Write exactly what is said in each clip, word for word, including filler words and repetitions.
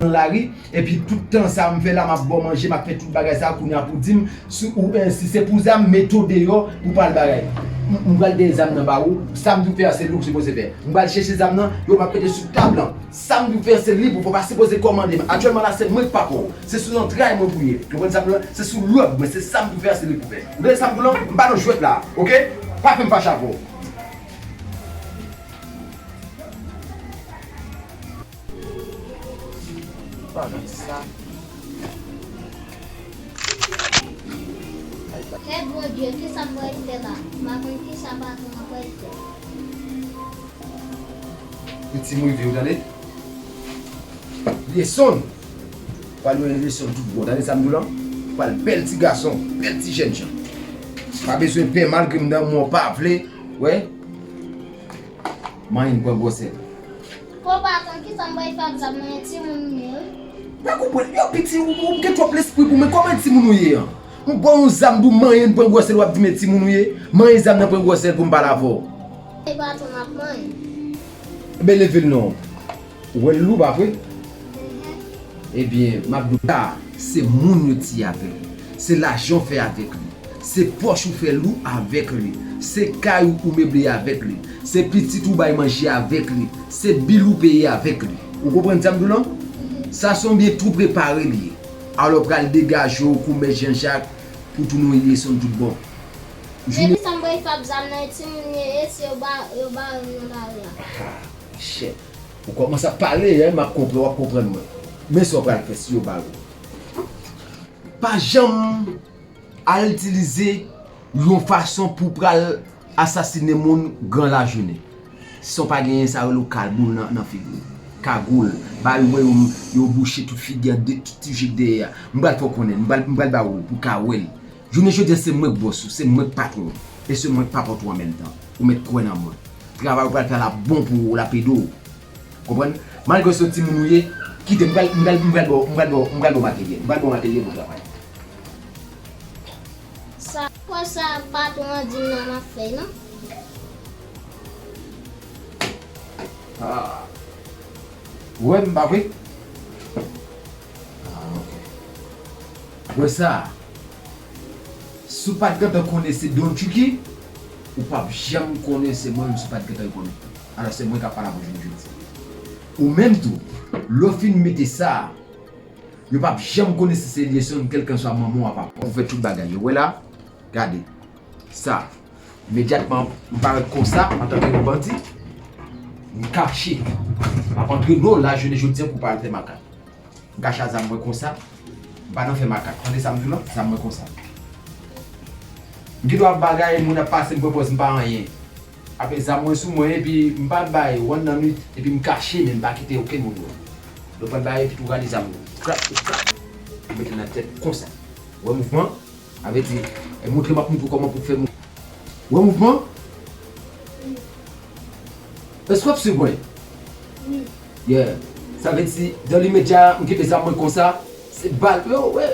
nan lari, epi tout tan sa a m fè la, m ap ba w manje, m ap fè tout bagay sa a, kounye a pou di m si ou, eh, si se pou zam, mete w deyò pou pral bagay. M, m pral dèyè zam nan ba ou, sa m di w fè a, se li w sipoze fè. M pral chèche zam nan, yo m ap mete sou tab lan. Sa m di w fè a, se li pou fè, w pa sipoze kòmande m. Aktyèlman la, se mwen k papa w. Se sou zantray mwen pou ye. Ou konprann sa m di w la? Se sou lòd mwen, se sa m di w fè a, se li pou fè. Ou tande sa m di w la? M pa nan jwèt la, oke? Pa fè m fache avè w. Bagay sa. Hey Bondye, kisa m pral fè la? M pa konn kisa patwon an pral fè. Piti m rive, ou tande? Lyson. Pral yon Lyson tout bon. Tande sa m di w lan? Pral bèl ti gason, bèl ti jènjan. Pa bezwen pè malgre m nan mwen pa vle. Wè. Manyen pran gwosè. Ko patwon, kisa m pral fè ak zam nan? E timoun m ye wi. Pa konprann. Yo piti, ou, ou gen twòp lespri pou mwen. Kòman e timoun ou ye an? M ba w yon zam, di w manyen pran gwosè l, w ap di m e timoun ou ye? Manyen zam nan pran gwosè l pou m pale avè w. E patwon m ap manyen. Ebyen leve l non. Ou wè l lou, pa vre? Ebyen, m ap di w sa, se moun yo tiye avèk li. Se lajan w fè avèk li. Se pòch ou fè lou avèk li. Se kay ou, ou meble avèk li. Se pitit ou bay manje avèk li. Se bil ou peye avèk li. Ou konprann sa m di w lan? Sa se yon byen tou prepare li ye. Alò pral degaje w kou mèt Jan Jak pou tounen yon Lyson tout bon. Depi sa m pral fè ak zam nan, e timoun ye, e si yo ba, yo bare m nan lari a. Ah, chè. Ou kòmanse ap pale, en, m ap konprann, w ap konprann mwen. Men sa w pral fè si yo bare w. Pa janm al itilize yon fason pou pral asasinen moun gran lajounen. Si w pa genyen, sa rele w kagoul nan, nan figi w. Kagoul. Ba yo, yo, yo bouche tout figi a, de, tout ti je k dèyè a. M pral fè w konnen, m pral, m pral ba ou l pou w ka wè l. Jounen jodi a, se mwen k bòs ou, se mwen k patwon ou, e se mwen k papa w tou an menm tan. Ou mèt kwè nan mwen. Travay ou pral fè a l ap bon pou ou, l ap ede w. Konprann? Malgre se yon timoun ou ye, kite m, m pral, m pral, m pral ba w, m pral ba w, m pral ba w materyèl. M pral ba w materyèl pou w travay. Sa, kwè sa patwon an di m nan m ap fè, non? Ah. Ou wè m pa vre? Ah, ok. Ou wè sa? Si w pa t gentan konnen se Don Chucky, ou p ap janm konnen se mwen menm si w pa t gentan rekonèt mwen. Alò, se mwen k ap pale avè w jounen jodi a. Ou menm tou, lè w fin mete sa, yo p ap janm konnen si se Lyson, kèlkanswa manman w a papa w. Ou fè tout bagay yo. Wè la, gade. Sa. Imedyatman, m parèt konsa, antanke yon bandi. M kache. M ap antrene w la, jounen jodi a, pou w pa al fè makak. M kache a zam mwen konsa. M pa nan fè makak. Tande sa m di w lan? Zam mwen konsa. M gen dwa ap bagay, moun ap pase, m pran pòz m pa anyen. Apre zam mwen sou mwen, epi m pa bay one nan nwit, epi m kache, men m pa kite okenn moun wè. Lè w pral bay, epi tou rale zam ou. Krap, krap. M mete nan tèt konsa. Wè mouvman? Avèti, e montre m ap montre w kòman pou fè mou-, wè mouvman? Èske w ap swiv mwen? Wi. Yeah. Sa vle di, dan limedya, m kenbe zam mwen konsa, se bal, yo, wè,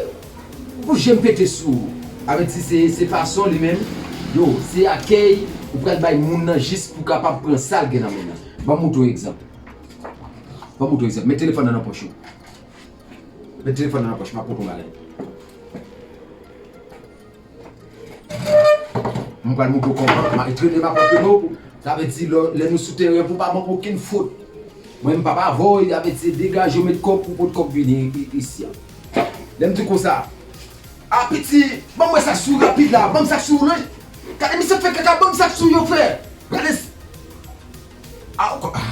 pou je m pete sou ou. Avèti, se, se fason li menm, yo, se akèy ou pral bay moun nan jis pou kapab pran sa l gen nan men nan. Ban m montre w egzanp. Ban m montre w egzanp. Met telefòn nan nan pòch ou. Met telefòn nan nan pòch, m ap montre w bagay. M pral montre w kòman, m a, antrene m ap antrene w pou, sa vle di lè, lè nou sou teren pou pa ban m okenn fot. Mwen m p ap avè w, sa vle di degaje w met kòb pou pot kòb vini i-, isi a. Lè m di w konsa, a piti, ban m wè sa k sou rapid la, ban m sa k sou w lan. Gade misye fè kaka, ban m sa k sou yo frè. Gade s-, A, ou kò-, a,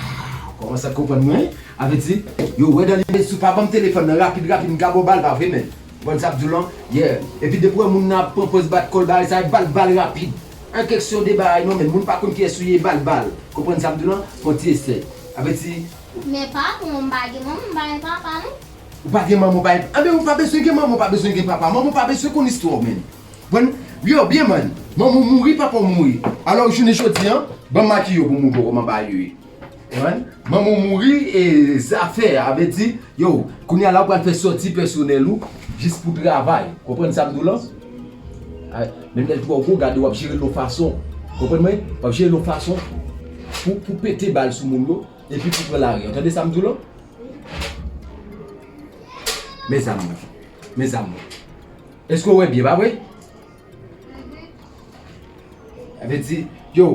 ou kòmanse ap konprann mwen, wi. Avèti, yo wè dan limedya si w pa ban m telefòn nan rapid, rapid, m ka ba w bal, pa vre, men. Ou konprann sa m ap di w lan? Yeah. Epi depi w wè moun nan ap pran pòz bat kò l, bagay sa, bal, bal rapid. An keksyon de bagay, non, men moun pa konn kiyès ou ye, bal, bal. Konprann sa m di w lan? Fè yon ti esèy. Avèti. Men patwon, m pa gen manman, m pa gen papa, non. Ou pa gen manman, ou pa gen, anben, ou pa bezwen gen manman, ou pa bezwen gen papa. Manman w pa bezwen konn istwa w, men. Bon, yo, byen, man. Manman w mouri, papa w mouri. Alò, jounen jodi a, ban m makiye w pou m montre w kòman bagay yo ye. Konprann? Manman w mouri, e zafè a, vle di, yo, kounye a la, w pral fè sòti pèsonèl ou, jis pou travay. Konprann sa m di w lan? Ay, menm lè l twò gwo, gade, w ap jere l yon fason. Konprann mwen? W ap jere l yon fason pou, pou pete bal sou moun yo, epi pou pran lari. Ou tande sa m di w lan? Mes amours, mes amours. Èske w wè byen, pa vre? Sa vle di, yo,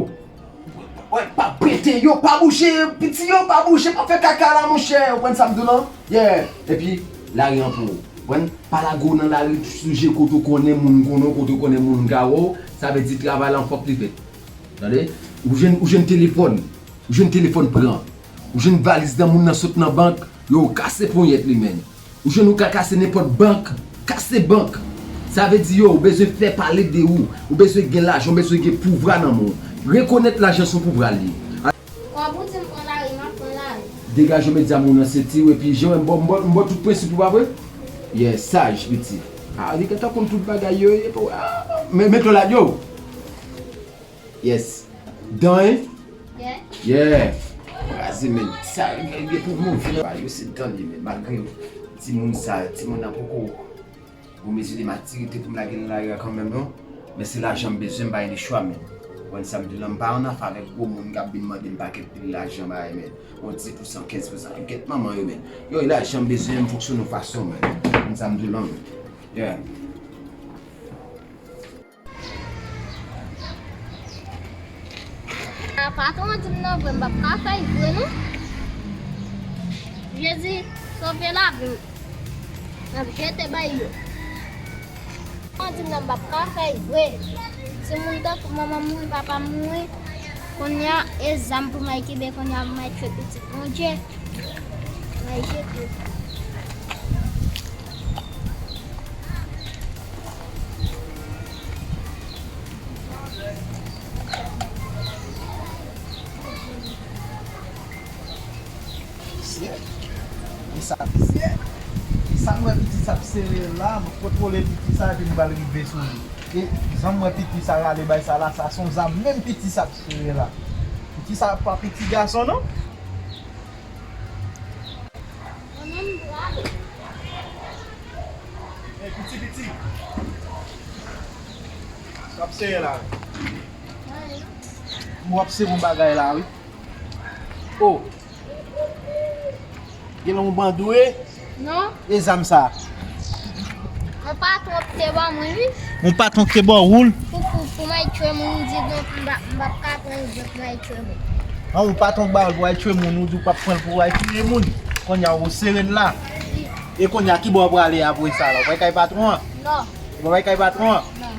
wè, pa pete, yo, pa bouje, piti yo, pa bouje, pa fè kaka la, monchè. Ou konprann sa m di w lan? Yeah. Epi, lari an pou ou. Ou konprann? Pa lage w nan lari sou je kote w konnen moun konnen w, kote w konnen moun ka wè w. Sa vle di travay la, fòk li fèt. Tande? Ou jwenn, ou jwenn telefòn. Ou jwenn telefòn pran. Ou jwenn valiz nan moun nan sot nan bank. Yo, kase ponyèt li, menn. Ou jwenn ou ka kase nenpòt bank, kase bank. Sa vle di yo, ou bezwen fè pale de ou. Ou bezwen gen lajan, ou bezwen gen pouvwa nan men w. Rekonèt lajan se yon pouvwa li ye. Kòm ou di m pran lari, m ap pran lari. Degaje medya moun nan senti w epi jan m ba w, m ba w, m ba w tout prensip ou pa vre? Yes, saj, piti. Ah, li gentan konn tout bagay yo ye pou, ah, men, men to la, yo. Yes. Dan, hein? Yeah. Yeah. Kraze, men. Sa, gen pou move nan yo se dan li, men. Malgre timoun sa, timoun nan poko gon mezi de matirite pou m lage l nan lari a kanmenm, non. Men se lajan m bezwen, m pa gen lechwa, men. Ou konprann sa m di w lan, m pa ann afè avèk gwo moun k ap vin mande m pakèt pil lajan, bagay, men. Yon dis pousan, kenz pousan. Gèt manman yo, men. Yo, e lajan m bezwen, m fonksyone yon fason, men. Ou konprann sa m di w lan, men. Yeah. A, patwon an di m nan vre, m p ap ka fè l vre non. Jezi, sove lavi m. M ap jete bay yo. Patwon an di m nan m p ap ka fè l vre. Timoun tankou manman m mouri, papa m mouri. Kounye a, e zam pou m al kenbe, kounye a pou m al tchwe pitit Bondye. M al jete. Mesye, e sa mesye, e sa m wè piti sa ap sere la, m kontwole piti sa epi m pral rive sou li. E zam m wè piti sa rale bay sa la, sa se yon zam menm piti sa ap sere la. Piti sa pa piti gason non. Mwen menm m prale. Ey, piti, piti. W ap sere la wi. W ap sere yon bagay la wi. Oh. Gen yon bandou e? Non. E zam sa? Yon patwon ki te ban mwen wi. Yon patwon ki te ban ou l? Pou, pou, pou m al tchwe moun, m di non, m pa, m p ap ka pran egzanp, m al tchwe moun. An, yon patwon k ba w l pou al tchwe moun, ou di w p ap pran l pou w al tire moun. Kounye a ou sere l la. Wi. E kounye a ki bò w prale apre sa la? Ou pral kay patwon an? Non. Ou pral kay patwon an? Non.